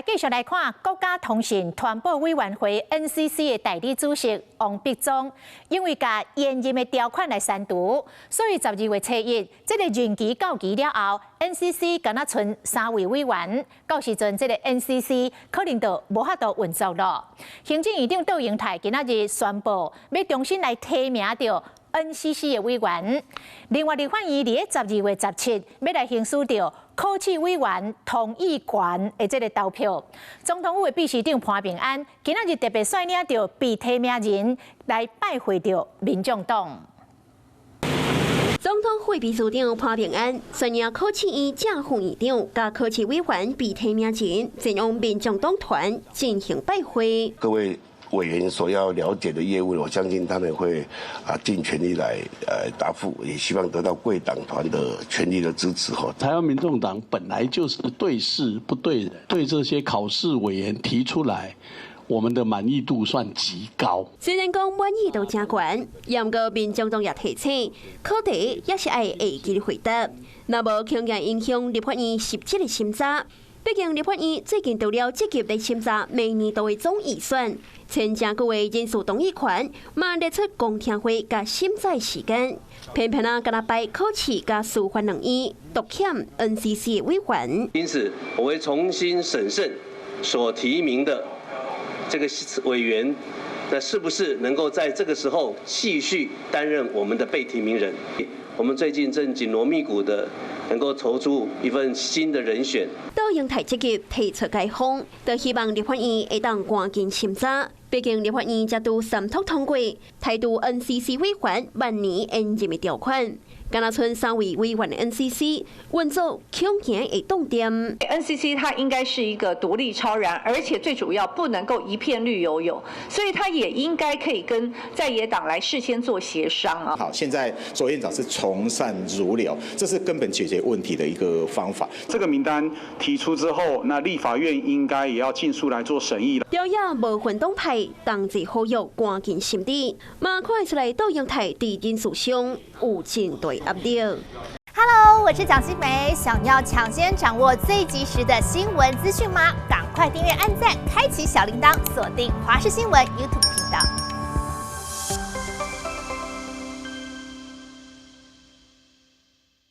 繼續來看國家通訊傳播委員會 NCC 的代理主席王必忠，因為共延任的條款來刪除，所以12月初一，這個任期到期了後，NCC 干焦賰三位委員，到時陣這個 NCC 可能就無法度運作囉。行政院長卓榮泰今仔日宣布，欲重新來提名著 NCC 的委員。另外，立法院佇咧12月17欲來行使著考試委員同意權的這個投票。總統府的秘書長潘孟安今仔日特別率領著被提名人來拜會著民眾黨。總統府秘書長潘孟安率領考試院正副院長佮考試委員被提名人前往民眾黨團進行拜會。各位委員所要了解的業務，我相信他們會盡全力來答覆，也希望得到貴黨團的全力的支持。台灣民眾黨本來就是對事不對人，對這些考試委員提出來，我們的滿意度算極高。雖然講滿意度誠懸，毋過民眾黨也提醒，考題也是愛會記回答，若無恐驚影響立法院實質的審查。畢竟立法院最近除了積極咧審查明年度的總預算，前誠久的人事動議權，嘛列出公聽會佮審查時間，偏偏啊，干焦排考試佮司法兩院獨欠 NCC 的委員。因此，我會重新審慎所提名的這個委員，那是不是能夠在這個時候繼續擔任我們的被提名人？我們最近正緊鑼密鼓的能夠籌出一份新的人選。卓榮泰積極提出解方，就希望立法院會當趕緊審查。畢竟立法院才拄三讀通過，台獨 NCC 委員萬年延任的條款。干焦賰三位委員的 NCC 運作恐驚會動電。 NCC 它應該是一個獨立超然，而且最主要不能夠一片綠油油，所以它也應該可以跟在野黨來事先做協商啊。好，現在卓院長是從善如流，這是根本解決問題的一個方法。這個名單提出之後，那立法院應該也要盡速來做審議了。朝野無分黨派，同齊呼籲趕緊審理，嘛看出來卓榮泰佇人事上有真大壓力。 Hello，我是蔣新梅，想要搶先掌握最及時的新聞資訊嗎？趕快訂閱、按讚、開啟小鈴鐺，鎖定華視新聞 YouTube 頻道。